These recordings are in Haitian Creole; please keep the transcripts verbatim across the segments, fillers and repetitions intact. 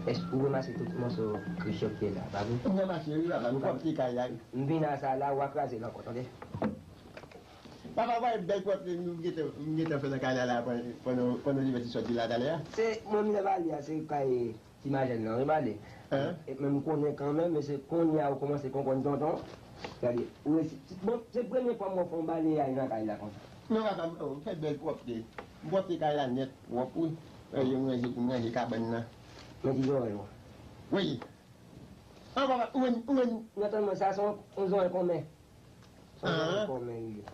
Èske ou ranmase tout mòso krich yo ki te la, pa vre? M ranmase, wi, papa, m pwòpte kay la, wi. M vin a sa la, w a kraze l ankò, tande. Papa, w a bèl pwòpte, m gentan, m gentan fè nan kay la, la, pandan, pandan, pandan li mèt sòti la talè a. Se, mwen, m lève ale a, se kay Ti majèn nan, wi, m ale. Hein? E, men m konnen kanmenm, men se kounye a ou kòmanse konprann tonton. Gade, ou resi, bon, se premye fwa m wè w fè yon balayaj nan kay la konsa. Non, papa, m, oh, m fè bèl pwòpte. M pwòpte kay la nèt, pwòp, wi. Mwen ranje, mwen ranje kabann nan. Men ti zòrèy ou. Wi. An, papa, ou wè, ou wè. Non sèlman sa, se yon, yon zòrèy kòmè. Se yon zòrèy kòmè, wi.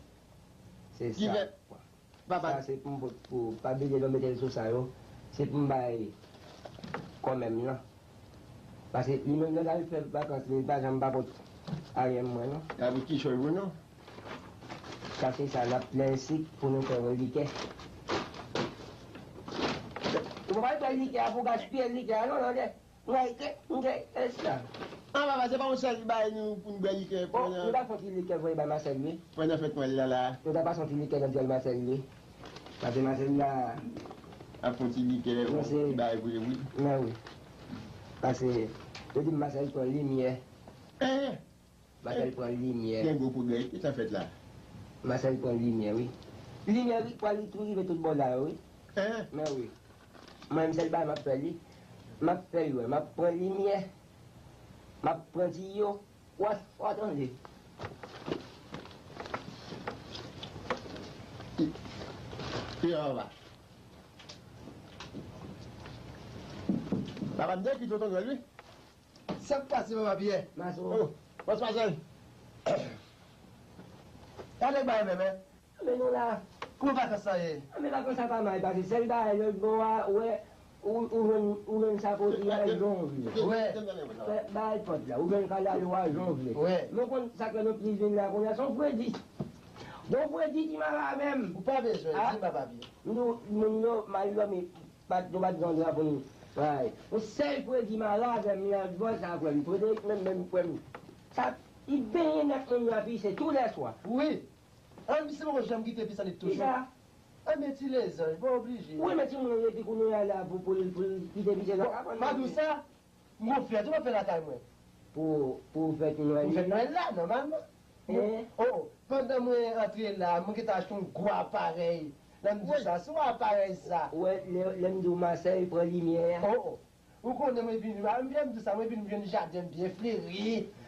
Se sa. Papa. Sa se pou m pot pou, pa bliye lè w mete l sou sa yo, se pou m bay kòmè m nan. Paske li menm lè l al fè vakans li, li pa janm pa pot ayen mwen non. Sa pou kichòy ou non. Sa se sa, n ap plen sik pou nou fè yon likè. Ou pa pral plen likè a pou gaspiye likè a non, tande. Mwen ke, mwen ke, e sa. An papa, se pa yon sèl bagay nou pou n bwè likè. Bon, nou ta fè yon ti likè voye bay Masèl wi. Pandan fèt mwen la la. Nou ta pase yon ti likè nan dyòl Masèl wi. Paske Masèl la ap fè yon ti likè, yon ti bagay vre wi. Men wi. Paske yo di m Masèl pran limyè. Hein? Masèl pran limyè. Gen gwo pwogrè ki ta fèt la. Masèl pran limyè wi. Limyè wi pral tou rive tout bò la yo wi. Hein? Men wi. Mwen menm sèl bagay m ap fè li. M ap fè l wè. M ap pran limyè. M ap pran tiyo. W a, w a tande. Papa. Papa m te ki tonton Nwèl wi. Sa k pase papa Pyè? Maso. Oh, bòs Masèl. Gade bagay menm, hein? Men nou la. Kòman vakans la ye? Men vakans la pa mal pase. Sèl bagay lòt bò a, ou wè, ou, ou jwenn, ou jwenn sapoti a jan w vle. Wè. Fè bagay pòt la, ou jwenn kalalou a jan w vle. Wè. Men w konn sa k fè nou plis vin la kounye a, se yon fredi. Bon fredi ki mare avè m. Ou pa bezwen di m papa Pyè. M di w, moun yo mal dòmi. Bat, nou bat zon dra pou nou. Ay. Yon sèl fredi mare avè m, li al vòl sa frè m. Frederick menm, menm frè m. Sa, li benyen nèt moun yo ap pise toulèswa. Wi. An, misye poko janm kite pis annik toujou. Kisa? An, men ti lezanj, pa oblije. Wi, men timoun yo depi kounye a la pou, pou, pou l kite pis la. Bon, m a di w sa, M gon fèt, ou pa fè lakay mwen. Pou, pou fèt Nwèl la? Pou fèt Nwèl la, nòmalman. Hein? Oh, pandan mwen antre la, mwen gentan achte yon gwo aparèy. Lè m di sa, se yon aparèy sa. Ou wè, lè, lè m di w Masèl pran limyè a. Oh, oh. Ou konnen mwen vin, a, lè m di sa, mwen vin jwenn jaden m byen fleri,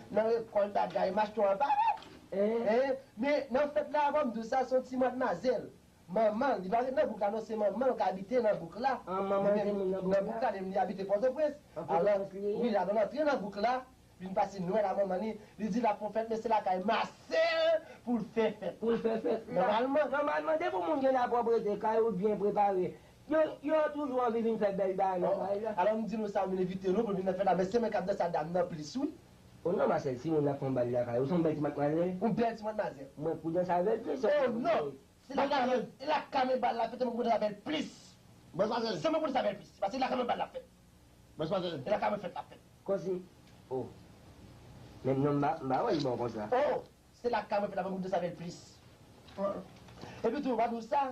nan rekòt bagay, m achte yon aparèy. Hein? Hein? Men, nan fèt la, avan m di w sa, se yon ti madmwazèl. Manman l, li pa ret nan bouk la non, se manman l k abite nan bouk la. An, manman l se moun nan bouk la? Nan bouk la, li abite Pòtoprens. An Pòtoprens li ye? Wi, la, l antre nan bouk la, vin pase Nwèl a manman li, li di l ap fè fèt, men se lakay Masèl pou l fè fèt. Pou l fè fèt la. Nòmalman. Nòmalman, depi yon moun gen lapwòprete, kay ou byen prepare, yo, yo toujou anvi vin fè bèl bagay nan kay la. Alò, m di nou sa, m envite nou pou n vin nan fèt la, men se mwen k ap danse a dam nan plis, wi. O non, Masèl, si moun ap fè yon bal lakay ou, se yon bèl ti madmwazèl. Yon bèl ti madmazèl. Mwen pou danse avè l plis. O non! Se lakay mwen, e lakay mwen bal la fèt, se mwen pou danse avè l plis. Bòs Masèl. Se mwen pou danse avè l plis. Paske lakay mwen bal la fèt. Bòs Masèl. E lakay mwen fèt la fèt. Kòmsi? Oh. Men non, m pa, m pa wè l bon konsa. Oh! Se lakay mwen fèt la, mwen pou danse avè l plis. Epi tou, m a di w sa,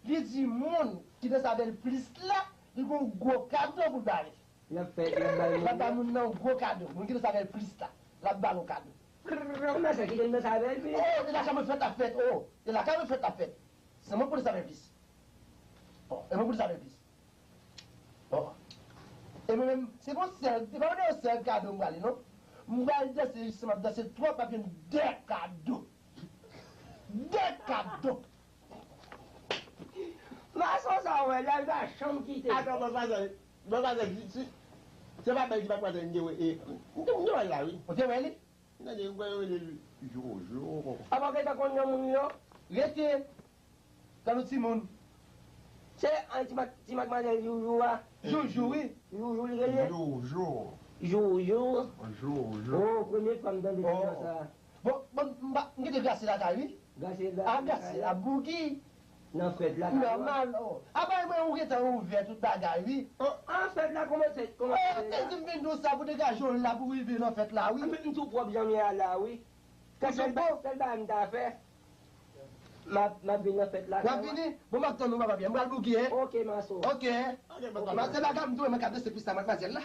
li di moun ki danse avè l plis la, li gon gwo kado pou l ba li. L ap fè, l ap ba l moun nan. L ap ba moun nan yon gwo kado. Moun ki danse avè l plis la, l ap ba l yon kado. Prrrr, mesye, kite m danse avè l, wi. Oh, e lakay mwen fèt la fèt, oh. E lakay mwen fèt la fèt. Se mwen pou danse avè l plis. Bon, e mwen pou danse avè l plis. Bon. E mwen menm, se pa yon sèl, se pa yon sèl kado m ba li, non. M ba li danse, jistèman, m ap danse twòp, m ap jwenn de kado. De kado. Mason sa w wè la, li pa janm kite. Atann, bòs Masèl. Bòs Masèl, si, si, se pa bèl ti madmwazèl m te wè, e, m te, m te wè l la, wi. Ou te wè li? M tande, m kwè yo rele l Jojo. Apa w gentan konn non moun yo? Rete. Tann yon timoun. Se, an, ti mat-, ti madmwazèl Joujou a. Joujou, wi. Joujou li rele? Jojo. Jojo. Jojo. Oh, premye fwa m tande ti non sa. Bon, bon, m pa, m kite Grasye lakay, wi. Grasye, ah, Grasye, la bougi. Nan fèt la, nòmal, oh. Apa mwen, ou gentan ouvè tout bagay, wi. Oh, an fèt la kòmanse, kòmanse. Oh, te di m vin di w sa pou degaje w la pou rive nan fèt la, wi. Anben, m tou pwòp jan m ye a la, wi. Kèk sèl ba-, sèl bagay m ta fè. M ap, m ap vin nan fèt la. W ap vini? Bon, m ap tann ou, papa Pyè. M pral bougi, hein. Ok, maso. Ok. Ok, maso. Se bagay m tou, mwen ka danse plis la, madmwazèl la.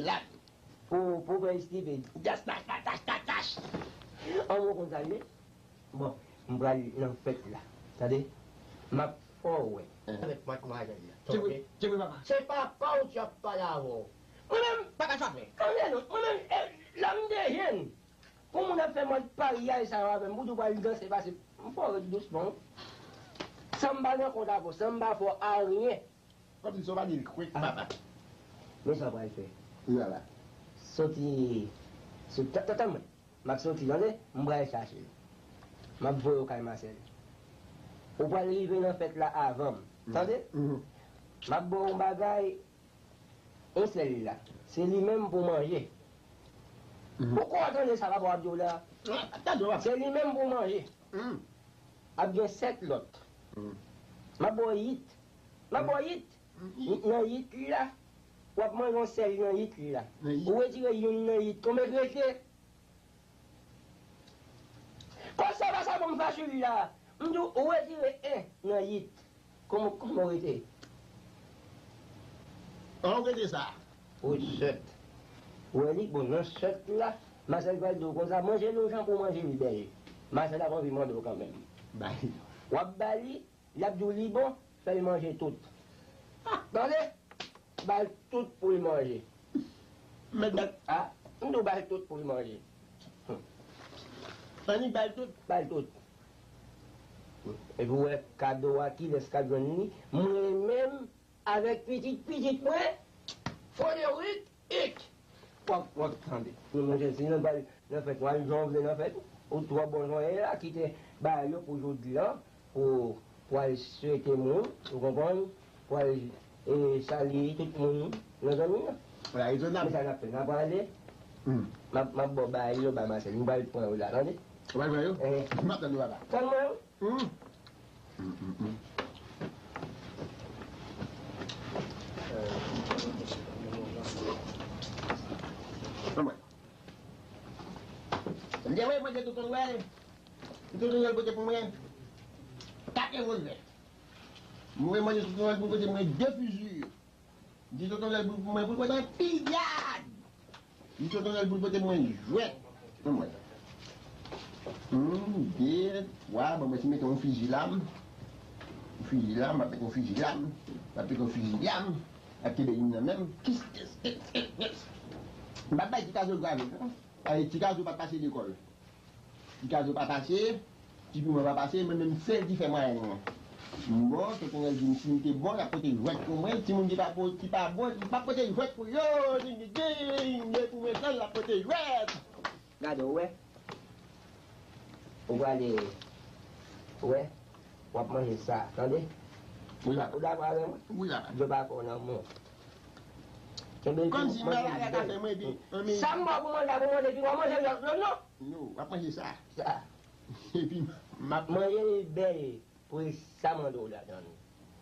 Pou, pou fè estive. Das, das, das, das, das, das. An mwen konn sa l ye. Bon, m pral nan fèt la. Tande? M ap fè w wè. Avèk madmwazèl la. Tande? Tande, papa. Se papa w ki ap pale avè w. Mwen menm, papa sa fè. Tande non, mwen menm, eh, la m te jèn. Pou moun ap fè mòd paryaj sa yo avè m, pou di w pral danse pase, m fè w ret dousman wi. San m pa nan kont avè w, san m pa fè w anyen. Kòmsi w pa di l kwik, papa. Men sa w pral fè. Wi, papa. Soti, soti, tan, tan, tan mwen. M ap soti, tande? M pral chache l. M ap voye w kay Masèl. Ou pral rive nan fèt la avan m. Tande? M ap ba w yon bagay, yon sèl la. Se li menm pou manje. Ou ko tande sa papa w ap di w la? Se li menm pou manje. Ap gen sèt lòt. M ap ba w uit. M ap ba w uit. Nan uit la, w ap manje yon sèl nan uit la. Ou retire youn nan uit. Konbyen k rete? Konsa pa sa bon m fasil la. M di w, ou retire en nan uit. Kòman, kòman w rete? An w rete sa? Ou sèt. Ou wè li, bon, nan sèt la, Masèl pral di w konsa, manje l yon jan pou manje l bèl. Masèl ap anvi mande w kanmenm. Bay. W ap ba li, l ap di w li bon, fè l manje tout. Tande? Ba l tout pou l manje. Mèt, mèt. A, m di w ba l tout pou l manje. Annik ba l tout. Ba l tout. Epi w wè kado a, kilès k ap jwenn li? Mwen menm, avèk pitit pitit mwen, Frederic, ik. W ap, w ap tande. Monchè, si nou pral nan fèt, w al jan w vle nan fèt, ou twò bon jan w ye la, kite bagay yo pou jodi a, pou, pou al swete moun, ou konprann? Pou al, e, salye tout moun nan zòn nan. Ou rezonab. Men sa n ap fè, n ap prale. M ap, m ap ba w bagay yo, bay Masèl. M pral pran yo la, tande? Ou pral pran yo? Eh. M ap tann ou, papa. Tann mwen, wi. Hmm. Hmm, hmm, hmm. Anmwey. M te voye manje tonton Nwèl. Tonton Nwèl pote pou mwen kat revòlvè. M voye manje tonton Nwèl pou pote mwen de fizi. M di tonton Nwèl pou mwen, pou l pote yon fiziyad. M di tonton Nwèl pou l pote mwen jwèt. Anmwey. Yon, de, twa, bon, mwen ti mete yon fizi la. Yon fizi la, m ap mete yon fizi la. M ap mete yon fizi la. M ap kenbe youn nan men m. Kis, kis, kis, kis, kis. M ap bay ti kazo gwo avèk, non. Ay, ti kazo pa t pase lekòl. Ti kazo pa pase, ti piman pa pase, mwen menm sèl ki fè mwayèn mwen. M bon, tonton Nwèl di m si m te bon, l ap pote jwèt pou mwen, timoun ki pa bon, ki pa bon, m p ap pote jwèt pou yo, ding, ding, ding, e pou mwen sèl l ap pote jwèt. Gade, ou wè? Ou prale, ou wè? W ap manje sa, tande? Wi, papa. Ou dakò avè mwen? Wi, papa. Yo pa fè w nan men w. Kenbe l tou, manje l bèl. Sa m ba w pou manje a, pou manje, epi w ap manje lòt, lòt, non? Non, w ap manje sa. Sa. Epi m ap manje li bèl pou sa mande w la, tande.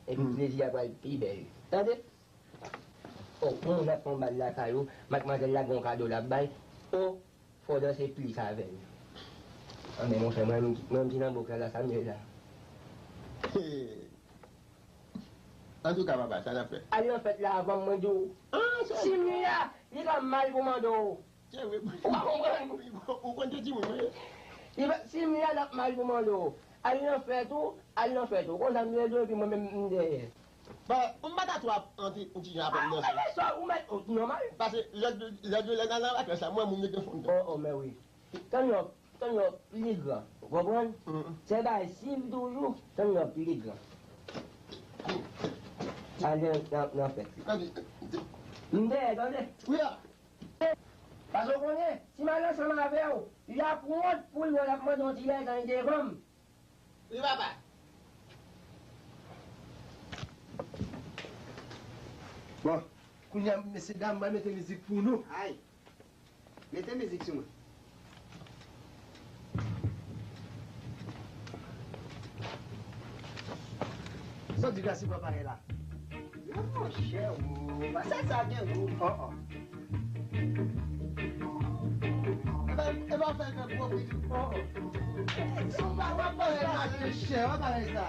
Epi plezi a pral pi bèl. Tande? O, moun ap pran bal lakay ou, madmwazèl la gen yon kado l ap bay. O, fò w danse plis avè l. Anben, monchè, mwen menm, mwen menm ki nan bòks la, sa m ye la. Antouka, papa, sa n ap fè? Al nan fèt la avan m, mwen di w. Si m la, li ka mal pou mande w. Se vre. Ou pa konprann? Ou konn se timoun mwen ye. Li pa, si m la, l ap mal pou mande w. Al nan fèt ou, al nan fèt ou. Konsa m leve epi mwen menm m dèyè. Bon, m pa ta twò ap antre yon ti jan apre m danse. Ah, men sa, ou mèt, oh, nòmal. Paske lòt, lòt jou lè n al nan vakans la, mwen moun yo te fon. Oh, oh, men wi. Tann yo, tann yo pli gran. Ou konprann? Se bagay siv toujou, tann yo pli gran. Al nan, nan, nan fèt. M dèyè, tande? Wi a. Paske w konnen, si m al ansanm avè w, y ap wont pou l wè l ap mande yon ti lèzanj devan m. Wi, papa. Bon, kounye a, mesye dam, mwen mete mizik pou nou. Ay. Mete mizik sou mwen. Sa w di Gracie pran parèy la? Non, monchè, o, pa sa, sa gen gou. Oh, oh. E pa, e pa fè l fè gwo bri tou. Oh, oh. Sa w pa, w ap parèy la, chè, w ap parèy sa.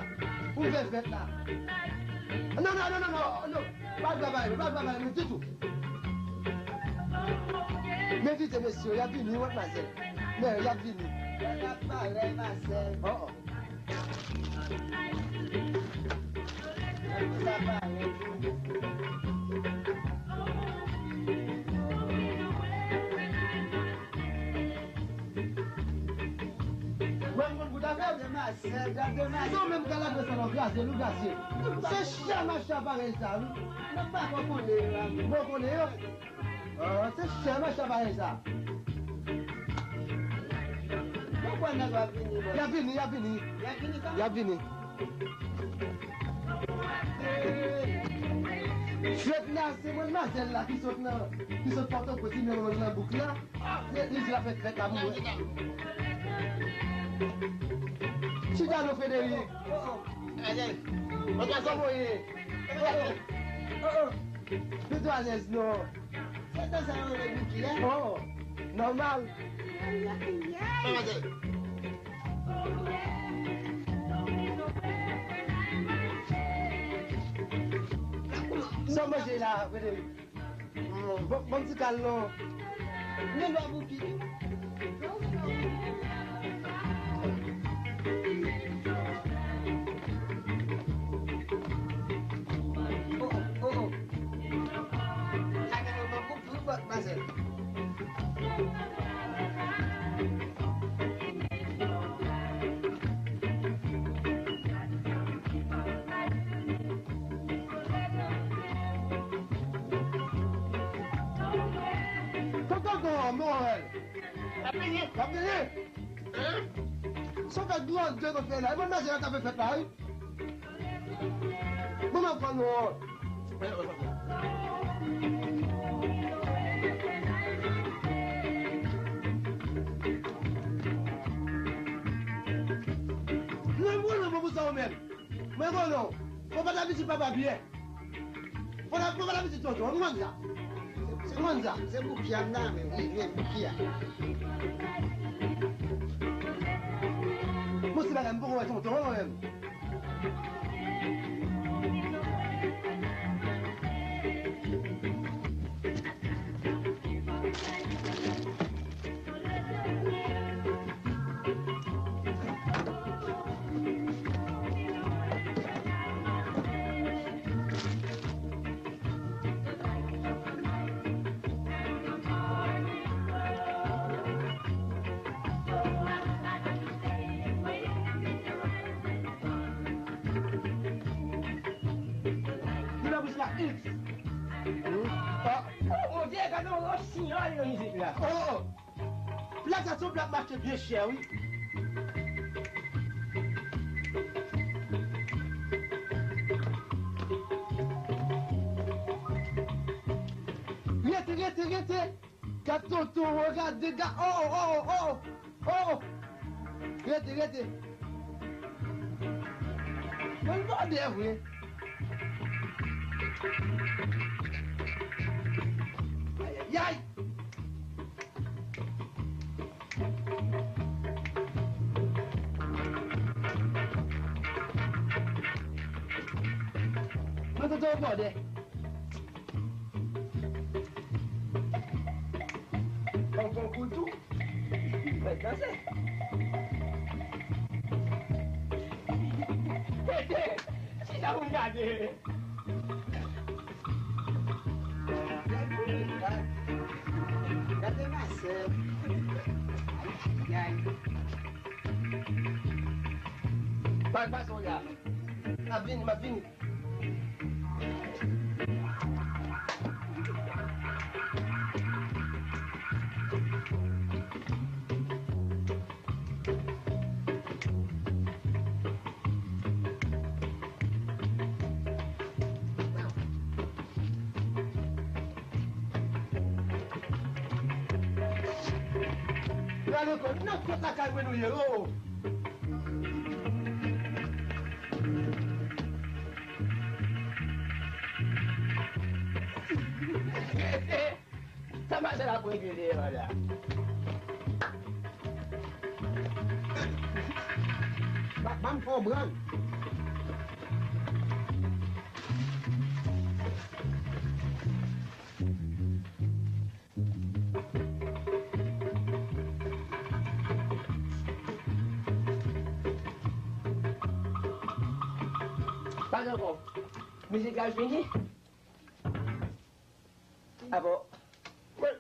Ou fè fèt la. Non, non, non, non, non, non. Pa travay, pa travay, non, ditou. M envite mesye yo, y ap vini, wi, madmwazèl. Men, y ap vini. Y ap parèy, Marcel. Oh, oh. Mwen, mwen, gout avè m. Demasèl, gad demasèl. Se ou menm k al apre sa nan Gracie, nou Gracie. Se chè machin aparèy sa, wi. Mwen pa ko konnen yo, la. Bon, konnen yo. Ah, se chè machin aparèy sa. Mwen kwè nèg yo ap vini, bò. Y ap vini, y ap vini. Y ap vini kanmenm? Y ap vini. Fèt la, se mwen, madmwazèl la ki sot nan, ki sot Pòtoprens, ki mete nan bouk la. Se li ki la fè fèt la pou mwen. Chita non, Frederic. Kòman w ye? Yo di alèz non. Se tan sa yo rele Bouki a? Oh, nòmal. Ay, ay, ay. Sa w manje la, Frederic? Bon, bon ti kal non. Men lwa Bouki. Oh, oh, oh, oh. Sa gen yon bouki wi, bòt mazèl. Tonton Tom, Noël. L ap vini. L ap vini. Hein? Sa fè grandè nou fè la. E mwen, mèsi, yo t ap fè fèt la, wi. Bon, mwen pran nou. Mwen, mwen, mwen, pou sa, ou menm. Mwen konnen w. Fò pa t abitye papa byen. Fò pa t abitye tonton. M konn sa. M konn sa. Se Bouki a m nan men, wi, men Bouki a. Bon, se bagay, m poko wè tonton an menm. Li nan bouch la, X. Ah. Oh, mon Dieu, gade yon siyal nan mizik la. Oh, oh. Plat sa se yon plat m achte byen chè, wi. Rete, rete, rete. Gad tonton, gade, gade. Oh, oh, oh, oh, oh. Oh. Rete, rete. Mwen bòdè vre. Ay, ay, ay. Mwen tonton bòdè. Bon, bon, kou tou. Mwen danse. Tete, chita pou m gade. Gade masè. Ay, ay. Pa, pa, Sonia. M ap vini, m ap vini. Al ankò, nan kot lakay mwen nou ye, o! Sa mache la pou regle deyò la. Ba, ban m fè yon brann. Pa gen ankò. Mizik la fini. Abò. Wi.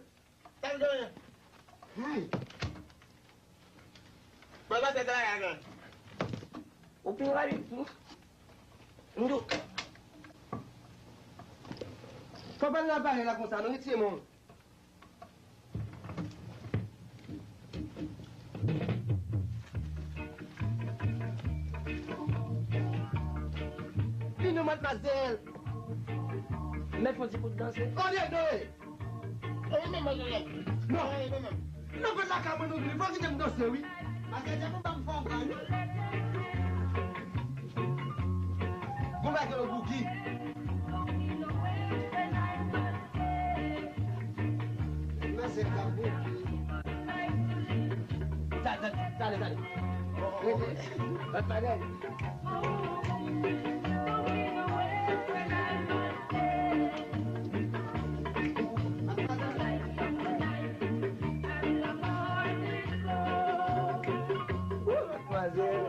Sa l genyen? Hey. Mwen pase travay la, non. Ou pi rapid tou. M di w. Fò pa nan aparèy la konsa, non, retire men w. Vin non, madmwazèl. Mèt fon ti kout danse. Kòdye doye! E li menm, madmwazèl. Non. E li menm. Non, fè lakay mwen nou vini. Fò kite m danse, wi. Madmwazèl, pou ban m fè yon gwa, wi. Gon bagay yo bougi. Nan se ka bouki. Ta, ta, ta, tale, tale. Rete. Bat bagay. Wou, matmwazèl.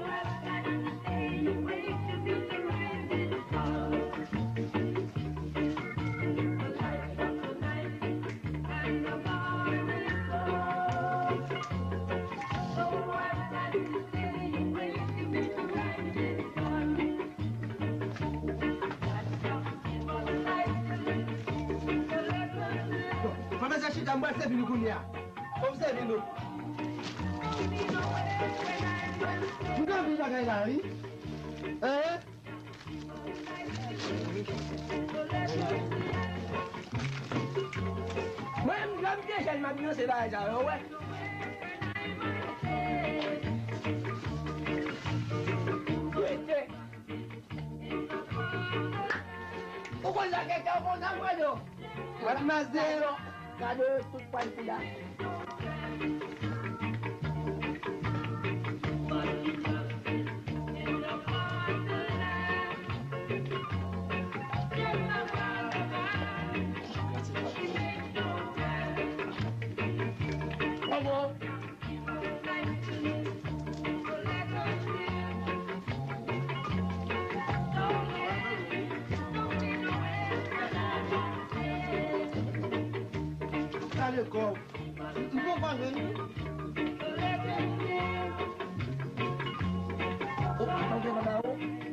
Bon, pa bezwen chita, m pral sèvi nou kounye a. Fò m sèvi nou. M gen anpil bagay la, wi. Hein? Mwen menm, lè m te jèn, m ap danse bagay sa yo, wè. Rete. Ou konn sa kèk tan konn sa, mwen, non? Madmwazèl. Gade tout pwal fouda. Kòman? Gade kò w. M poko jwenn.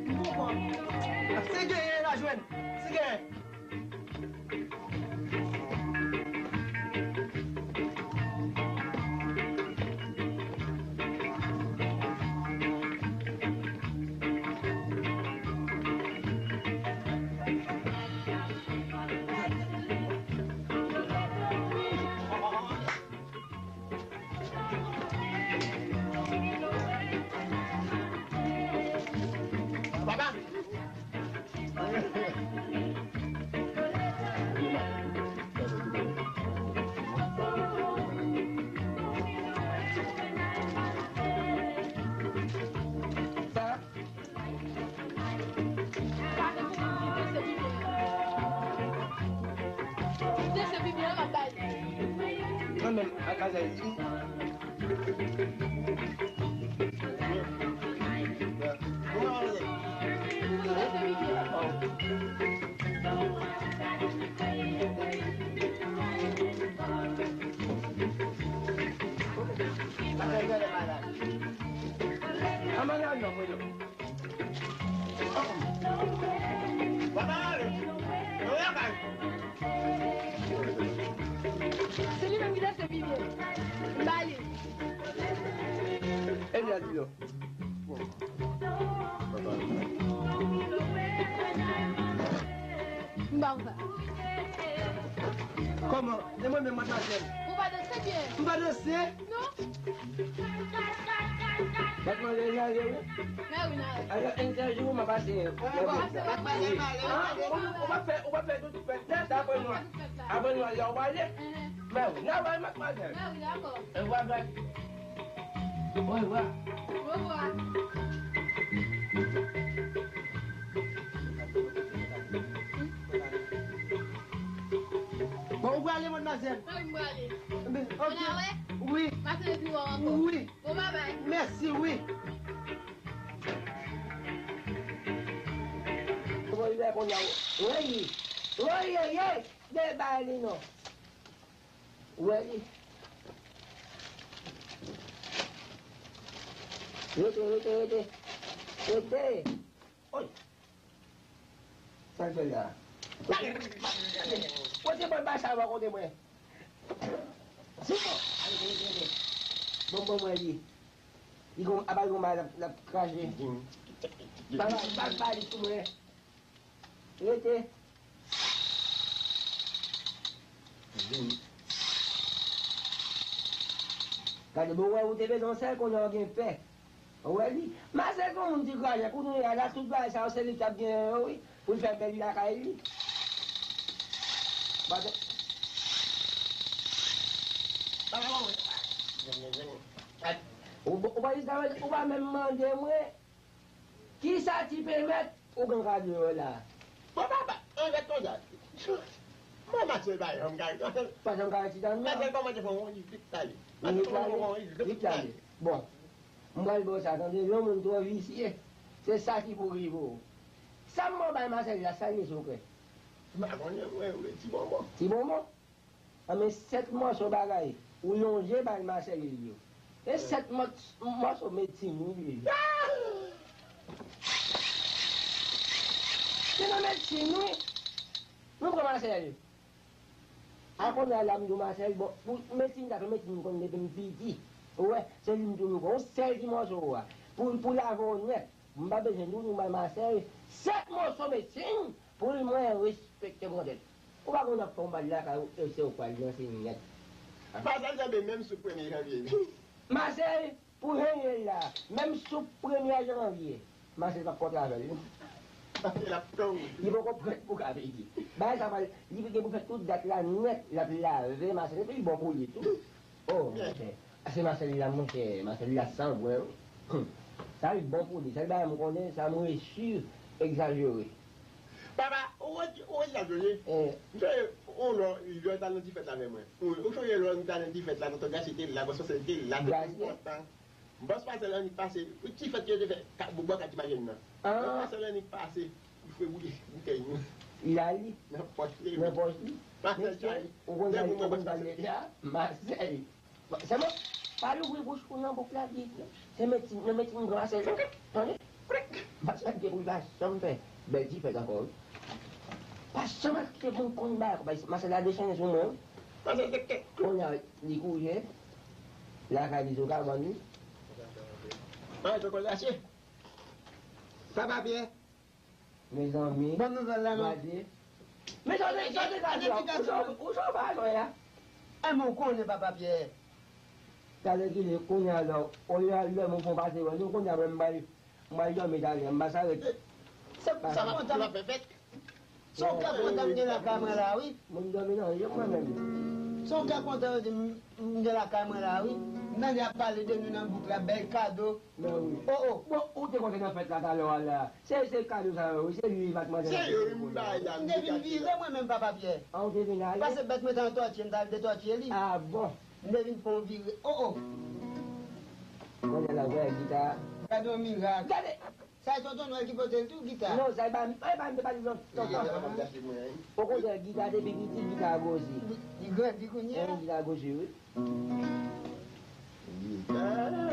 M poko jwenn. Si genyen, n a jwenn. Si genyen. Papa! Mwen menm, ak Azèl. Se li menm ki te se Vivyen. M ba li. E li a di yo. M ba ou sa. Kòman? E mwen menm, madmwazèl. Pa danse byen. M pa danse. Non. Bat mwen lè n ale, wi. Mè wi, n ale. Alò, entèvyou, m ap pase. Pase wè mwen. Ah, ou, ou pa fè, ou pa fè tout fèt la, sa apre nou. Apre nou, lè w pale. Mè wi, n a bay matmwazèl. Mè wi, dakò. E vwa, gad. Au revoir. Au revoir. Bon, ou prale, madmwazèl? Wi, m prale. Enben, ok. Ann ale? Wi. Pase nan biwo ankò. Wi. Bon, babay. Mèsi, wi. Kòman li fè konnya? Woy! Woy, woy, woy! Debay li non. Ou wè li? Rete, rete, rete. Rete. Oy! Sa l fè la? Kote bòl bay sa yo bò kote mwen? Sipo! Al rete, rete. Bon, bon, mwen li. Li gon, apa l gon bay l ap, l ap krache. Bal, bal, bal li sou mwen. Rete. Gade, bon, wè, ou te bezwen sèl, kounye a w gen pè. Ou wè li? Masèl gon moun ti kraje, kounye a la, tout bagay sa yo, se li k t ap genyen yo, wi, pou l fè bèl lakay li. Pase. Ou, ou pa jis, ou pa menm mande mwen. Kisa ki pèmèt ou gen kado yo la? Bon, papa, an rèt konsa. Bon, Masèl pa janm ka. Pa janm ka ti dan nan. Masèl kòmanse fè yon ri vit pale. Li vit pale. Bon, m pral ba w sa, tande, yon moun twò visye. Se sa ki pou rive w. Sa m bay Masèl la, sa l ye sou kè? M pa konnen, mwen, mwen, ti bonbon. Ti bonbon? Anben, sèt mòso bagay ou lonje bay Masèl yo. E sèt mò-, mòso medsin, wi, li ye. Se nan medsin, wi. Nou pran Masèl. A kounye a la, m di w Masèl, bon, pou medsin sa, se medsin m konn depi m piti. Ou wè, se li m toujou pran. Yon sèl ti mòso a. Pou, pou lave w nèt. M pa bezwen nou, nou bay Masèl sèt mòso medsin pou l mwen respekte grandèt. Ou pa konn ap fè yon bal lakay ou, e se ou k pral danse nèt. Masèl janbe menm sou premye janvye. Masèl, pou jan l ye la, menm sou premye janvye, Masèl p ap kontre avè l. Masèl ap tann. Li poko prèt pou kapiti. Bagay sa pral, li gen pou fè tout dat la nèt, l ap lave Masèl, epi li bon pou li tou. Oh, monchè. A se Masèl la, monchè. Masèl la sangwen, wi. Hum. Sa li bon pou li. Sèl bagay m konnen, sa mwen si egzajere. Papa, ou wè, ou wè sa, Joje? Eh. M sonje yon lò, lò t al nan ti fèt la avè mwen. Ou, ou sonje lò nou t al nan ti fèt la, tonton Gasye te la, bòs Masèl te la, te kontan. Bòs Masèl annik pase, ti fèt yo te fè, ka, bò kat Imajèn nan. Ah. Bòs Masèl annik pase, li fè boule boutèy nou. Li la li? Nan pòch li. Nan pòch li? Masèl sa, ou konn sa, ou konn sa, Masèl. Bon, sèlman, pa louvri bouch ou nan bouk la, di, se medsin, nan medsin m pran Masèl, tande? Masèl te pou li pa janm fè bèl ti fèt ankò, wi. Pa janm achte pou m konn bagay, Masèl la dechannen sou mwen, wi. Kounye a, li kouri, lakay li sou kabann li. Papa Pyè. Mezanmi. Bon nouvèl la, non. Gade. Men sa w te, sa w te ka di la, ou sa w, ou sa w pa alò ya? E men w konnen, Papa Pyè. Talè ki lè, kounye a la, olye a lè moun fon pase wè nou, kounye a mwen m pral, m pral dòmi talè, m pa sa ret. Se, sa pa kontan. Sa w ka kontan m gen lakay mwen la, wi. Moun dòmi nan je mwen menm. Sa w ka kontan yo di m, m gen lakay mwen la, wi. M tande y ap pale de nou nan bouk la, bèl kado. Mè wi. Oh, oh. Bon, ou te konte nan fèt la talè a la. Se, se kado sa yo, wi, se li matmwazèl. Se yo, wi, m bay la. M te vin vire mwen menm, Papa Pyè. Ah, ou te vin ale? Pase bèt mwen te an tòtye, m t al detòtye li. Ah, bon. M te vin fè yon vire. Oh, oh. Kounye a la, wè gita. Gade yon mirak. Gade! Sa e tonton Nwèl ki pote l tou, gita? Non, sa e pa, e pa m te pale non, tonton. Okontrè, gita depi piti, gita a gwosi. Li grandi kounye a? Wi, gita a gwosi, wi. Alò.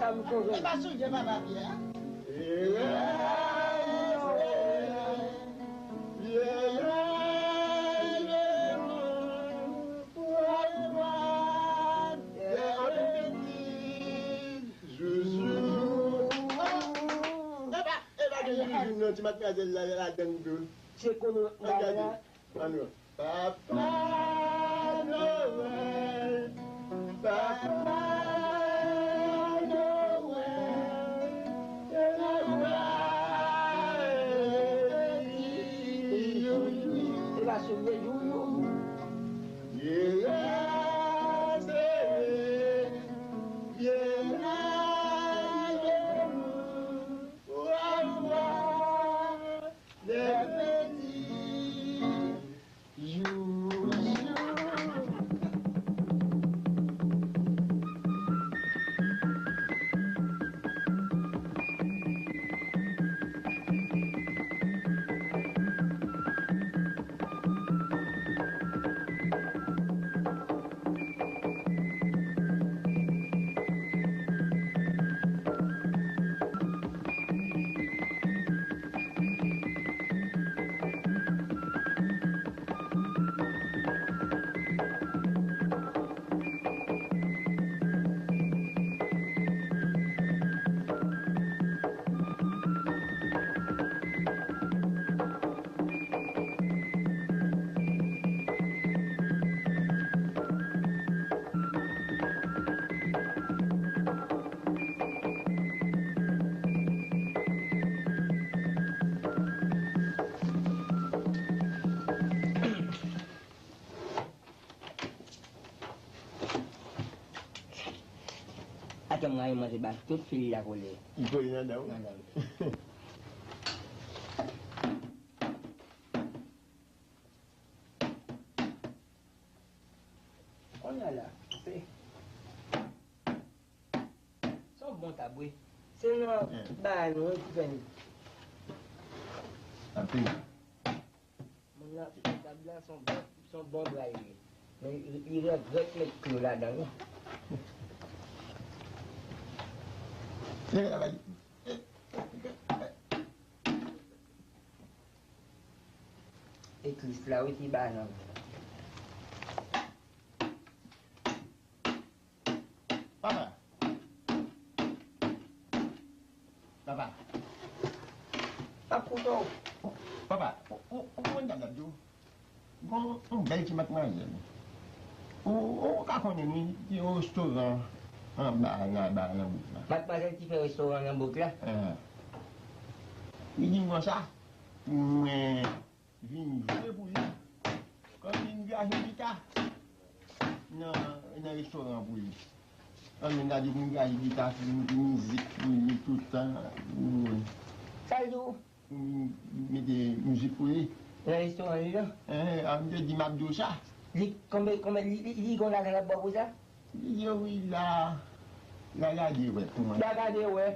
M sonje. E pa sonje papa Pyè. Epa, epa, gen joujou non, ti matmwazèl la, ladan tou. Se konnen. Ann gade. Ann wè. Papa Noël, Papa Noël, Papa Noël, Youyou. Se pa sou vye Youyou. Vye rèv, vye rèv. Atè m rayi manje ba tout fil la kole. Li kole nan dan w? Nan dan m. Kounye a la, se, se yon bon tab wi. Se nan bagay nou wi ki fè n. Anpil. Moun nan fè tab la, se yon bon, se yon bon bra li ye. Men li, li regrèt met klo ladan wi. Ekris la wi ki ba nan. Papa. Papa. M ap koute w. Papa, ou, ou, ou konn sa m t ap di w? Gon yon bèl ti matmwazèl. Ou, ou ka konnen li, ki yon restoran anba la, anba nan bouk la. Matmwazèl ki fè restoran nan bouk la? Li di m konsa, pou mwen vin jwe pou li. Kòm li vin jwe gita nan, nan restoran pou li. Ann, men gade pou m vin jwe gita, pou m mete mizik pou li tout tan. Sa l di w? Pou m mete mizik pou li. Nan restoran li an? Enhen, an m te di m ap di w sa. Li, konbyen, konbyen, li, li, li gon lajan l ap ba w pou sa? Li di wi la, l a gade wè kouman. L a gade wè.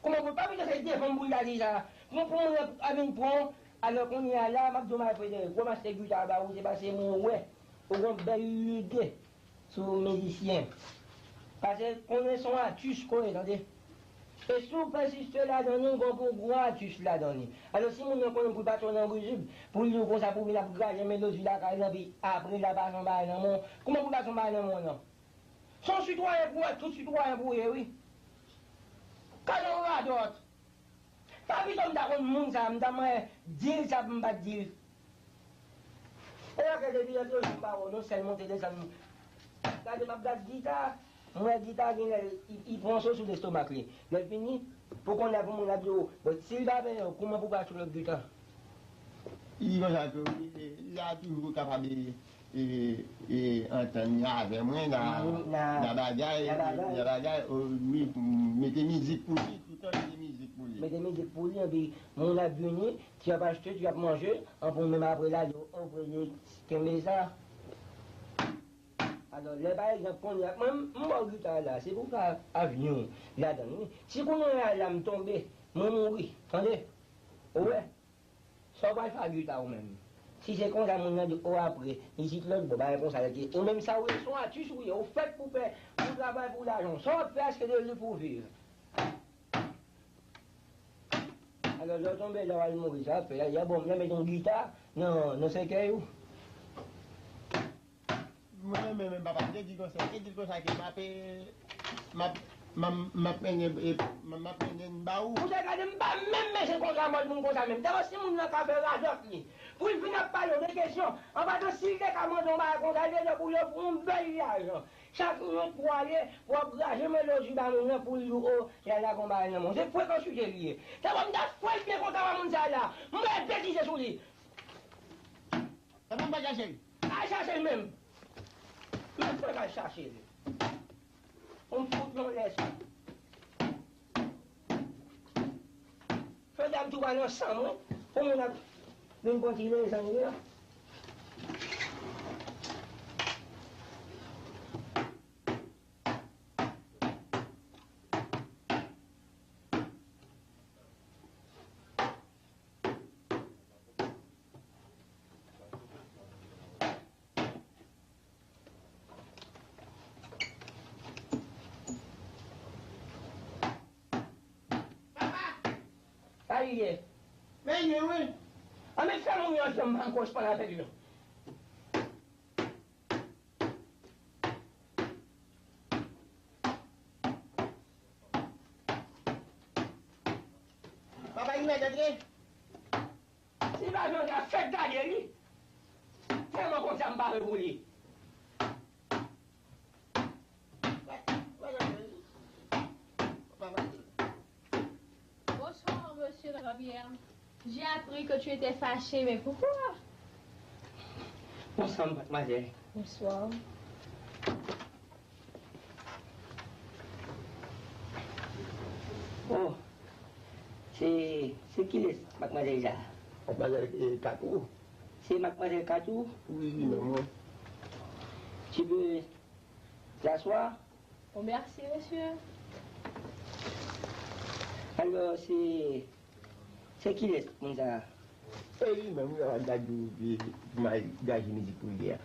Kouman pou, pa vin se devan m pou l ta di sa. Pou, pou moun nan a vin pran w, alò kounye a la, m ap di w, m al prete, gwo mache gita ba ou, se pase mwen wè. Ou gon bèl lide sou mizisyen. Pase konnen se yon atis konnen, tande. E si w pèsiste ladan li, ou gon pou gwo atis ladan li. Alò, si moun nan konnen pou l pa twò nan rizib, pou l di w konsa, pou vin ap graje melodi lakay li, epi apre l ap pase yon bagay nan men w, kouman pou l pase yon bagay nan men w, non? Se yon sitwayen pou w, tout sitwayen pou w ye, wi. Gade yon radòt. Pa pito m ta konn moun sa, m ta mwen di l sa pou m pa t di l. E la ke depi yè toujou m pa wè w, non, sèl monte desann. Gade m ap gad gita, m wè gita genlè, li, li pran so sou lestomak li. Lè l fini, pou kounye a pou moun ap di w, bon, si l pa peye w, kouman pou w pa achte lòt gita? Li di konsa ke, wi, e, l a toujou kapab, e, e, e, antann avè mwen nan, nan bagay, nan bagay, o, wi, mete mizik pou li, toutan mete mizik pou li. Mete mizik pou li, epi moun ap vini, ti ap achte, ti ap manje, anpil menm apre la, yo, o, kenbe sa. Alò, lè pa egzanp, kounye a, mwen, m ba w gita la, se pou w fè avni w ladan l, wi. Si kounye a la, m tonbe, mwen mouri, tande? Ou wè? Sa w pral fè ak gita w menm? Si se konsa moun nan di, o, apre, isit lòt bò, bagay konsa, lè ke ou menm sa w ye, se yon atis ou ye, ou fèt pou fè, pou travay pou lajan. Sa w ap fè, èske de li pou w viv? Lè w tonbe la, w al mouri, sa ap fè. Yè, bon, m te met yon gita nan, nan sèkèy ou. Mwen menm, menm, papa, m te di konsa, m te di konsa ke m ap, m ap, m ap, m ap mennen, e, m ap, m ap mennen ba ou. Ou te gade m pa menm mennen konsa mòd moun konsa menm. Dabò, si moun nan ka fè radòt li, pou l vin ap pale w de kesyon, an pasan, si l te ka mande yon bagay konsa, l te dwe pou l ofri yon bèl lajan. Chak minit pou ale, pou ap raje melodi ba moun nan, pou l di w, o, Lala gon bagay nan men w. Se frekan chite li ye. Dabò, m ta fwe l byen konsa ba moun sa la. M wè betize sou li. Sa pa m pa chache l. Al chache l menm. Men fwe k al chache l. Pou m fout yon lèson. Fè dam tou pa nan san mwen. Pou moun ap vin pran ti lezanmi an. Papa! Sa li ye? Men ye wi. An men fè moun yo janm pa m koresponn avèk li non. Papa, li mèt antre. Si pa Jandra fèk gade li, tèlman konsa m pa vle pou li. Bonsoir, monsieur Jean-Pierre. J'ai appris que tu étais fâché, mais pourquoi? Bonsoir, mademoiselle. Bonsoir. Oh, se, se kilès, madmwazèl sa? Madmwazèl, eh, Katou. Se madmwazèl Katou? Wi, wi, manman. Tu peux t'asseoir? Oh, merci, monsieur. Alò, se, se kilès moun sa a? Se li menm wi, papa, m ta di w, e, m al gaje mizik pou li a.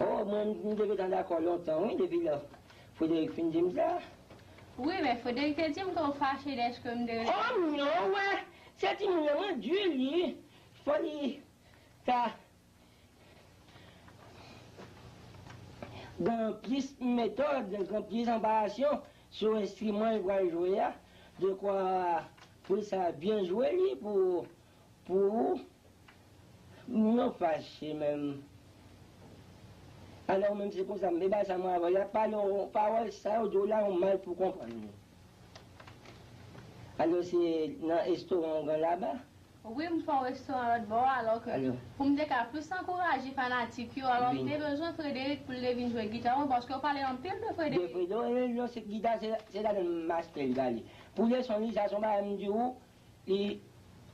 Oh, mwen, m te gentan dakò lontan, wi, depi lè Frederick fin di m sa. Wi, men Frederick te di m ke w fache dèske m te rele. Oh, non, wè, se timoun nan, mwen di li, fò li ta gen plis metòd, gen plis anparasyon sou enstriman l pral jwe a, dekwa pou l sa byen jwe li pou, pou ou. Nou fache menm. Alò menm se konsa, m te bay sa mwen avè l, y ap pale yon pawòl sa yo di w la yon mal pou konprann li. Alò se nan restoran w gen laba? Wi, m fè yon restoran lòt bò a, alò ke pou m te ka plis ankouraje fanatik yo, alò m te bezwen Frederick pou l te vin jwe gita mwen, paske yo pale anpil de Frederick. De Frederick, non, se gita, se, se ladan m achte l prale. Pou leson li, sa se yon bagay m di w, li,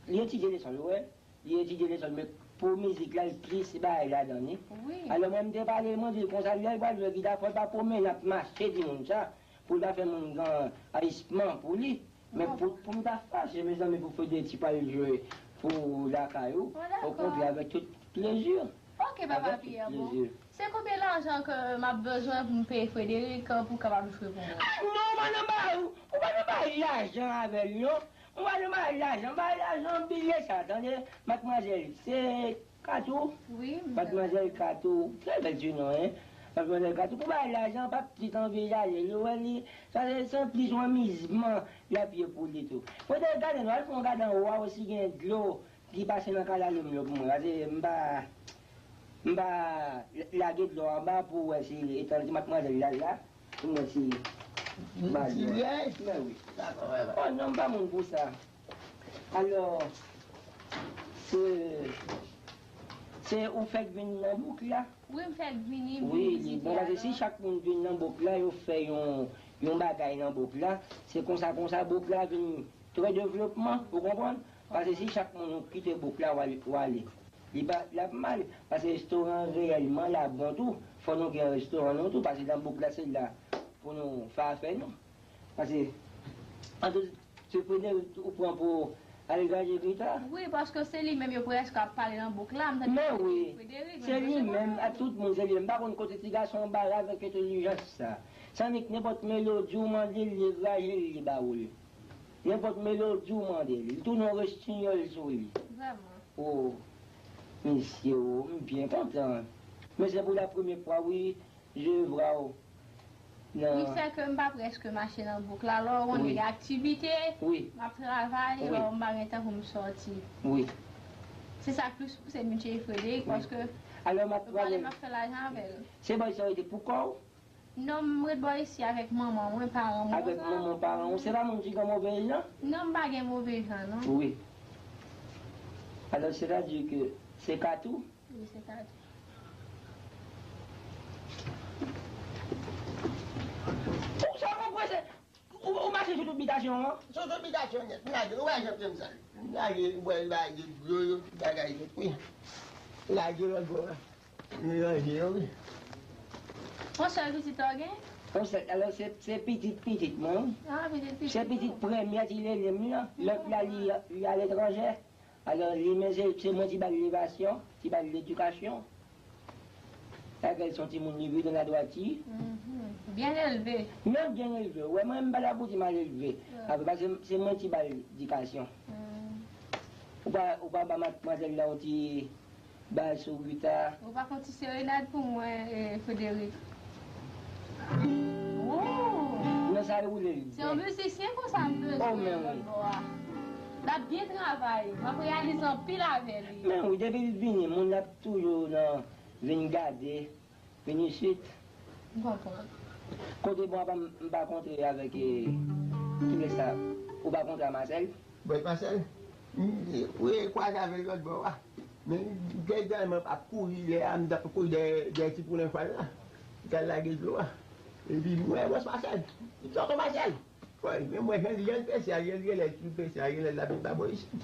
li etidye leson l, ou wè. Li etidye leson l, men pou mizik la, li plis bagay ladan li. Wi. Alò mwen, m te pale, mwen di l konsa, lè l pral jwe gita, fò l pa pwomennen ap mache timoun sa, pou l pa fè moun gen ayisman pou li. Men pou, pou m ta fache, mezanmi, pou Frederick pral jwe pou lakay ou, okontrè, avèk tout plezi. Ok, papa Pierre, bon. Se konbyen lajan ke m ap bezwen pou m peye Frederick pou l kapab jwe pou mwen? Ah non, ou pa nan bagay, ou pa nan bagay lajan avè l, non. Ou pa nan bagay lajan, bagay lajan, bliye sa, tande, madmwazèl. Se Katou? Wi, m Madmwazèl Katou, trè bèl ti non, en. Madmwazèl Katou, pou bagay lajan, pa pitit anvizaje li, ou wè li, sa se, se plis yon amizman l ap ye pou li tou. Frederick, gade non, al fè yon gade anwo a, osi gen dlo ki pase nan kalalou m yo pou mwen, paske m pa, m pa lage dlo anba pou wè si etan ti madmwazèl la la, pou mwen si m pa dlo. Men wi. Oh non, m pa moun pou sa. Alò, se, se ou fèk vin nan bouk la? Wi, m fèk vini, m vin vizite. Wi, bon, paske si chak moun vin nan bouk la, yo fè yon, yon bagay nan bouk la, se konsa, konsa, bouk la vin trè devlopman, ou konprann? Paske si chak moun ou kite bouk la, w ale, w ale. Li pa, l ap mal, paske restoran reyèlman la bon tou, fò nou gen restoran nou tou, paske nan bouk la, se la pou nou fè afè nou. Paske, antou, se Frederick ou pran pou al gaje gita? Wi, paske se li menm yo prèske ap pale nan bouk la, m tande Frederick, men se li menm, ak tout moun, se li menm. M pa konn kote ti gason an ba l avèk entèlijans sa. Sa nik nenpòt melodi ou mande l, li raje l, li ba ou l. Nenpòt melodi w mande li, li tounen yon rechtinyòl sou li. Vrèman. O, mesye o, m byen kontan. Men se pou la premye fwa, wi, je vwa w nan. Li fè ke m pa prèske mache nan bouk la. Lè w konnen gen aktivite, m ap travay, lè m pa gen tan pou m sòti. Wi. Se sa k plis pouse m tcheye Frederick, paske yo pale m ap fè lajan avè l. Se bagay sa w rete pou kò w? Non, m ret bò isi avèk manman mwen, paran mwen. Avèk manman, paran w. Se pa moun ki gen move jan? Non, m pa gen move jan, non. Wi. Alò, sètadi ke se Katou? Wi, se Katou. Ou sa konprann se, ou, ou mache sou tout bitasyon an? Sou tout bitasyon nèt. M lage, ou wè jan m sa. M lage, m bwè, m lage dlo yo, tout bagay nèt, wi. Lage lòt bò a. Melanje yo, wi. Yon sèl pitit ou gen? Yon sèl, alò, se, se pitit pitit mwen, wi. Ah, pitit pitit. Se pitit premyè ti lele m nan. Lòt la, li, li aletranje. Alò, li, men se, se mwen ki ba l levasyon, ki ba l ledikasyon. Avè l se yon timoun li viv nan ladwati. Mhm. Byen elve. Men byen elve. Wè, mwen, m pa la pou di mal elve. Wi. Apre, paske se mwen ki ba l edikasyon. Mm. Ou pa, ou pa ba madmwazèl la yon ti bal sou gita. Ou pa fè yon ti serenad pou mwen, eh, Frederick? Oh! Non, sa roule l byen. Se yon mizisyen konsa m bezwen lòt bò a. L ap byen travay. M ap reyalize anpil avè li. Men wi, depi l vini, moun ap toujou nan vin gade, vin isit. M konprann. Kote bon apa m, m pa kontre avèk, eh, kilès sa? Ou pa kontre a Marcel? Bon, Marcel, m, wi, kwaze avè l lòt bò a. Men, m te tèlman ap kouri lè a, m t ap kouri dèyè, dèyè ti poulen fwa l la. Li t al lage dlo a. Epi m wè bòs Marcel. M di, "Tonton Marcel!" Wè, men m wè jan, jan l pese a, jan l genlè, jan l pese a, genlè l ap vin pa bò isit.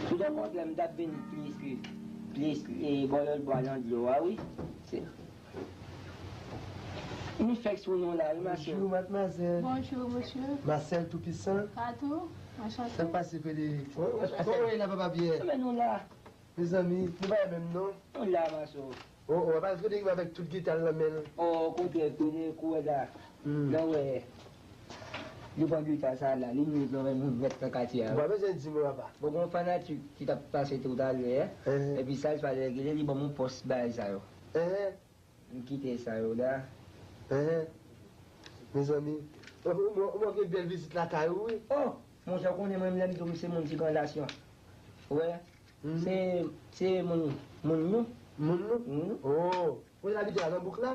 Tout o kontrè, m t ap vin plis, plis, e, bò lòt bò a nan dlo a, wi. Se, nou fèk sou nou la, wi, ma sè. Bonjou, madmwazèl. Bonjou, mesye. Marcel Toupisan. Katou, anchante. Sa k pase, Frederick? Wi, wi, anchante. Kòman w ye la, papa Pyè? Men nou la. Mezanmi, nou pa menm non. Nou la, maso. O, o, papa Frederick avèk tout gita l nan men l. O, okontrè, Frederick, ou wè la. Hmm. Nan wè. Li pran gita sa la, li met nan men moun nèt nan katye a. Ou pa bezwen di m, papa. Bon, gen yon fanatik ki t ap pase toutalè, epi sa l fè, li ban m yon pòs bagay sa yo. M kite sa yo la. Enhen. Mezanmi, ou, ou, ou manke bèl vizit lakay ou, wi. O! Monchè, ou konnen mwen menm lè m di w m se moun ti gran nasyon. Ou wè? Se, se moun, moun nou. Moun nou? Mhm. O! Kote l abite la, nan bouk la?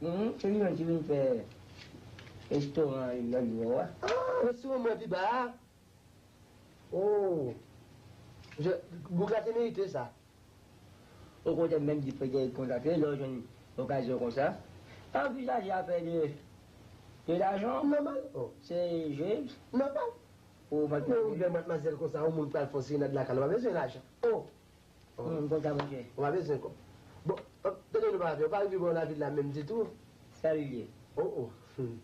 Mhm. Se li menm ki vin fè restoran lòt jou a. Ah, restoran mwen pi ba a. O! Je, bouk la te merite sa. Ou konnen menm di Frederick konsa, se lè w jwenn okazyon konsa. Pa anvizaje afè de, de lajan. Nòmal. O. Se je. Nòmal. Ou pa. Men ou bèl madmwazèl konsa, yon moun pral fè yon serenad lakay la, ou pa bezwen lajan. O! O. Moun konsa, monchè. Ou pa bezwen kòb. Bon, tande nou pa fè, ou pa rive bò lavil la menm ditou. Sa l ye? O, o. Hmm.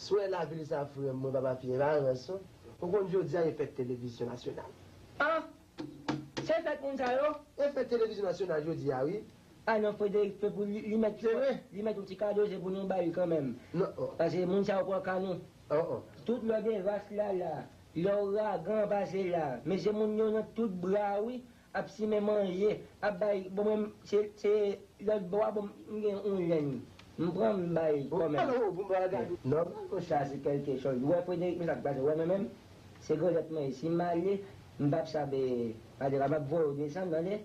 Swè lavil sa, frè m, mwen, papa Pyè, pa rans, non. Ou konn jodi a e fèt televizyon nasyonal. Ah! Se fèt moun sa yo? E fèt televizyon nasyonal jodi a, wi. Ah non, Frederick, se pou li, li mèt, li mèt yon ti kado, se pou nou ba l kanmenm. Non, o. Paske moun sa yo pran ka nou. O, o. Tout lè gen vas la la, lè ouragan pase la, mesye moun yo nan tout bra, wi, ap simen manje, ap bay, bon, mwen, se, se lòt bò a, bon, m gen yon lenn. M pran, m bay kanmenm. Alò, bon, bagay. Non, non, sa se kèlke chòz. Ou wè, Frederick, men sa k pase. Ou wè, mwen menm, se grandèt mwen ye. Si m ale, m p ap sabe, pa de, m ap voye w desann, tande,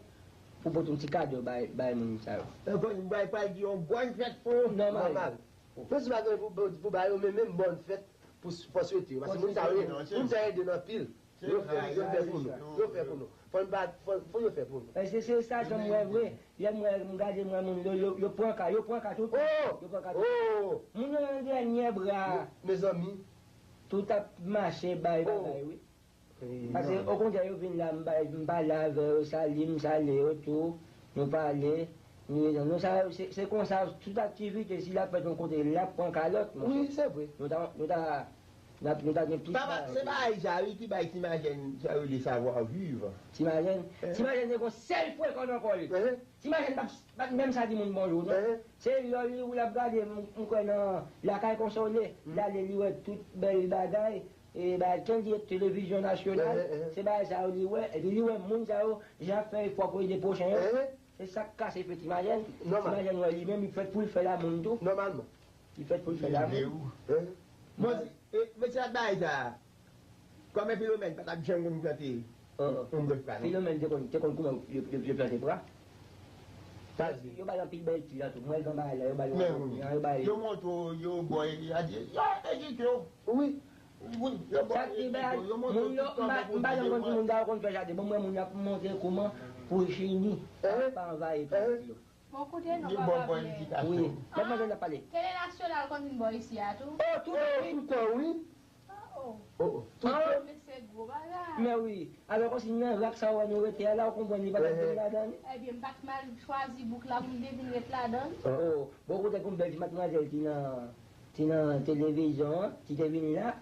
pou pote yon ti kado bay, bay moun sa yo. E, bon, bay, bay, di yon bòn fèt pou ou. Nòmal. Nòmal. Mwen si pa gen pou, pou, pou ba yo, men menm bòn fèt pou, pou swete yo. Paske moun sa yo, moun sa yo ede n anpil. Yo fè, yo fè pou nou. Yo fè pou nou. Fò n pa, fò, fò yo fè pou nou. E se, se sa jan m wè vre. Lè m wè, m gade, m wè moun yo, yo, yo pran ka, yo pran ka tout. Yo pran ka tout. Moun yo nan dènyè bra. Mezanmi. Tout ap mache bay bagay, wi. Paske, okontrè, yo vin la, m bay, m pale avè yo, sali, m salye yo tou, nou pale, nou, nou sa, se, se konsa, tout aktivite, si l ap fèt yon kote, l ap pran ka lòt, monchè. Wi, se vre. Nou ta, nou ta, N ap, nou ta gen plis bagay. Papa, se bagay sa wi ki bay Ti Majèn sa yo rele savoir vivre. Ti Majèn, Ti Majèn te gon sèl frekan nan kò l. Ti Majèn pa, pa t menm sa di moun bonjou, non. Se lè li, ou l ap gade, m, m kwè nan Lakay Konsole, l ale li wè tout bèl bagay, e bagay, Kendy televizyon nasyonal, se bagay sa yo li wè, epi li wè moun sa yo, jan ap fè efò pou ede pwochen yo. Se sa k kase fè Ti Majèn. Ti Majèn wè li menm, li fèt pou l fè lamoun tou. Nòmalman. Li fèt pou l fè lamoun. Bon, e, mesye ap bagay sa a. Kòman Filomèn pa t ap janm konn plante yon branch pra non? Filomèn te konn, te konn kouman yo, yo, yo plante pra. Yo ba l anpil bèl ti la tou. Mwen, gran bagay la, yo ba l yon yo ba l. Yo montre w, yo ba w, yo edike w. Wi. Wi, yo ba w edike w, yo montre w tout kòman pou w edike w. M pa janm konn si moun sa yo konn fè jaden. Bon, mwen, moun y ap montre kouman pou l fini. Pa anvayi plant yo. Bon, koute non, papa Pierre. Wi. Madmwazèl ap pale. Tele nasyonal konn vin bò isi a tou? Oh, toutan, wi. Toutan, wi. Oh, oh. Oh, oh. Toutan. Men se gwo bagay. Men wi. Alò, kòmsi nan rak sa yo nou rete a la, ou konprann li pa t ap vin ladan li? Ebyen, m pa t mal chwazi bouk la pou m te vin ret ladan l. Oh, oh. Bon, koute konn bèl ti madmwazèl ki nan, ki nan televizyon an, ki te vin la.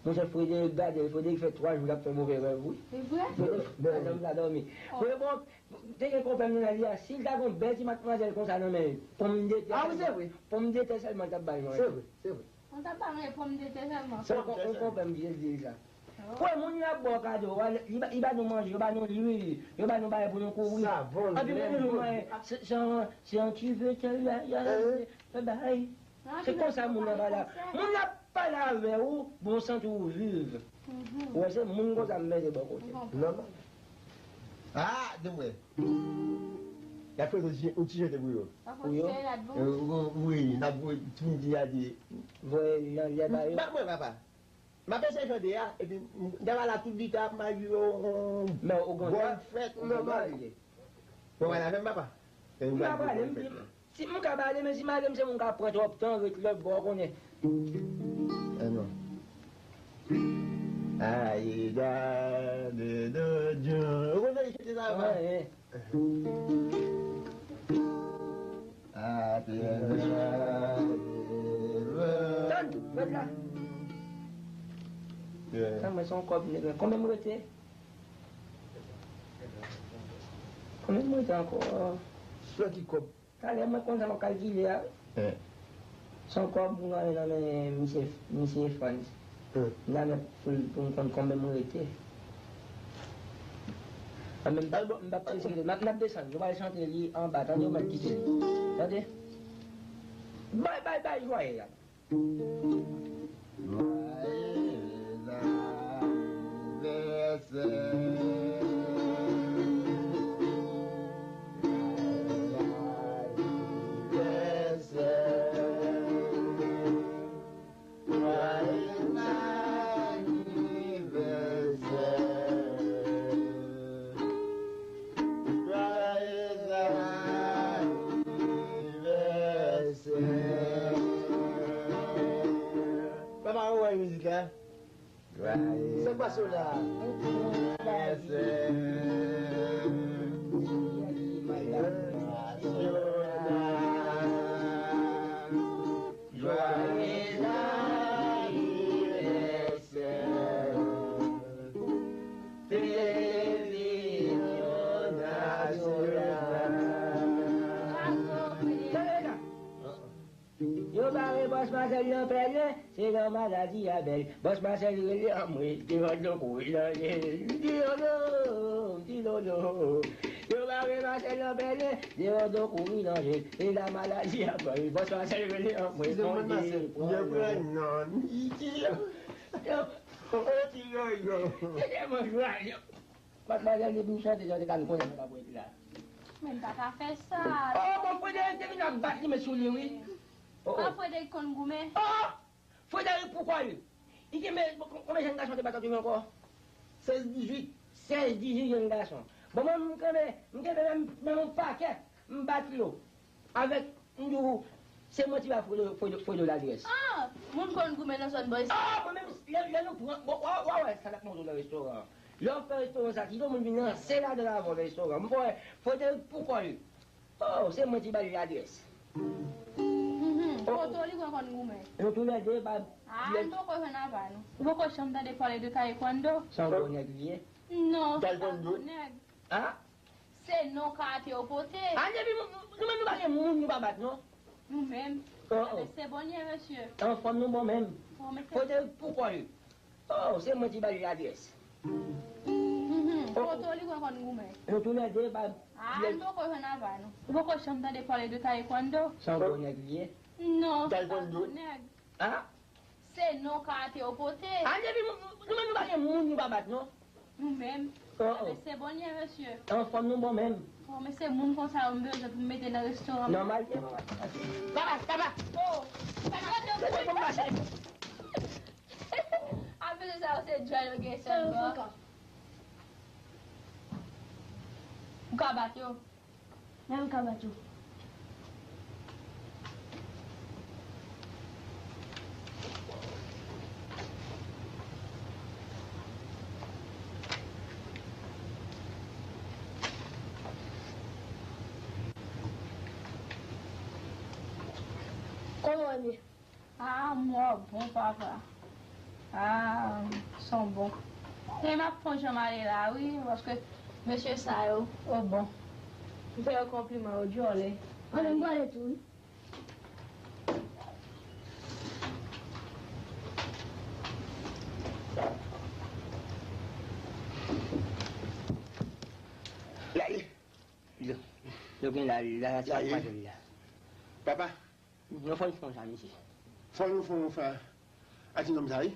Monchè, Frederic gade l, Frederic fè twa jou l ap fè move rèv, wi. Se vre? Frederic pa janm ka dòmi. Frederic, bon, Te gen konpè m nan li a, si l ta gon bèl ti madmwazèl konsa nan men l, ponmdetè sèlman, ponmdetè sèlman l t ap bay manje. Se vre, se vre. Mwen t ap ba manje ponmdetè sèlman. Se yon konpè m ki te di l sa. Kwè moun yo ap ba w kado, li ba, li ba nou manje, yo ba nou lwil, yo ba nou bagay pou nou kouvri. Anpi menm jou mwen, se, se yon, se yon ti vete la, yo bay. Se konsa moun nan pale. Moun nan ap pale avè w, bon santi w viv. Ou wè, se moun konsa m mete bò kote. Nòmal. Ah, de mwen. Y ap fè yon ti, yon ti jete pou yo. Pou yo? Wi, n ap voye timoun ki gade. Voye nan lè ba yo. M pa mwen, papa. M ap eseye chante a, epi m ta va la tout lita, m al jwe yon, yon bòn fèt, yon bòn fèt. Ou pral avè m, papa? M pa prale, m di, si m ka prale, men si m ale, m se moun k ap pran twòp tan, ret lòt bò, ou konnen. Eh non. Aye, gade dodon. Ou konnen chante sa, papa? Wi, wi. Tann, ret la. Tann, mwen se yon kòb nèg la. Konbyen m rete? Konbyen m rete ankò? Nan ki kòb? Talè mwen konn sa m ap kalkile a. Se yon kòb mwen gen nan men misye, misye Frantz. M nan men pou, pou m konn konbyen mwen rete. An menm tan, m p ap prese rete. M ap, n ap desann. Nou pral chante li anba. Tande, ou mèt kite li. Tande? Bay, bay, bay, jwaye la. Joyeux anniversaire. Joyeux anniversaire. Joyeux anniversaire. Papa, ou wè mizik la? Sa k pase w la? Joyeux anniversaire. Televizyon nasyonal. Yo bare bòs Marcel nan pèlen, se lè maladi a bèl. Bòs Marcel rele anmwe, devan dlo kouri nan je l. Dilolo, dilolo. Yo bare Marcel nan pèlen, devan dlo kouri nan je l. Se la maladi a bèl. Bòs Marcel rele anmwe, Bondye pran non. Yo, yo, yo. Yo, yo, yo. Se tèlman jwa, yo. Madmwazèl, depi w chante, chante, ka m konnen sa pa pou ret la. Men m pa ka fè sa. Oh, bon, Frederic te vin ap bat li, men sou li, wi. Oh, oh. Ah, Frederic konn goumen. Oh! Frederic pou kò l. Li te men, bon, konbyen jèn gason te bat antre ankò? Sèz dizuit. Sèz dizuit jèn gason. Bon, mwen, m kenbe, m kenbe menm, menm yon pakèt, m bat li yo. Avèk, m di w, se mwen ki ba Fredo, Fredo, Fredo ladrès. Ah! Moun konn goumen nan zòn bò isit. Ah, mwen menm, lè, lè nou pran, bon, w a, w a wè sa n ap montre w nan restoran an. Lè w fè restoran sa, kite moun vin ranse ladan l avan w fè restoran. M fè wè, Fredo pou kò l. Oh, se mwen ki ba l ladrès. Mhm. Poto li pran konn goumen. Nou toulède pa. Ah, nou poko jwenn apa nou. Ou poko janm tande pale de taekwondo? Se yon bon nèg li ye. Non, se pa bon nèg. Ah? Se non karate yo pote. Ah, depi nou, nou menm nou pa gen moun nou pa bat non. Nou menm. Oh, oh. Se bon ye, mesye. Anfòm nou bon menm. Bon, mesye. Pote l pou kò l. Oh, se mwen ki ba li ladrès. Mhm. Oh, oh. Poto li pran konn goumen. Nou toulède pa. Ah, nou poko jwenn apa nou. Ou poko janm tande pale de taekwondo? Se yon bon nèg li ye. Non, se pa bon nèg. Ah? Se non karate yo pote. Ah, depi nou, nou menm nou pa gen moun nou pa bat non. Nou menm. Oh, oh. Se bon ye, mesye. Anfòm nou bon menm. Bon, men se moun konsa yo m bezwen pou m mete nan restoran. Nòmal, ye, papa. Papa, papa. Oh, papa, se bon mache. A mesye sa yo se djòl yo gen sèlman. Ou ka bat yo. Men m ka bat yo. Kòman w ye? Ah, mò bon, papa. Ah, son bon. E m ap fon jan m ale la, wi, paske mesye sa yo, oh bon. M fè yo konpliman, yo djòlè. Mwen menm m prale tou, wi. La, yo, yo gen la, la, la, la, la. Papa, nou fò n fon sa, mesye. Fò nou fon, fò. A ti nonm sa, wi.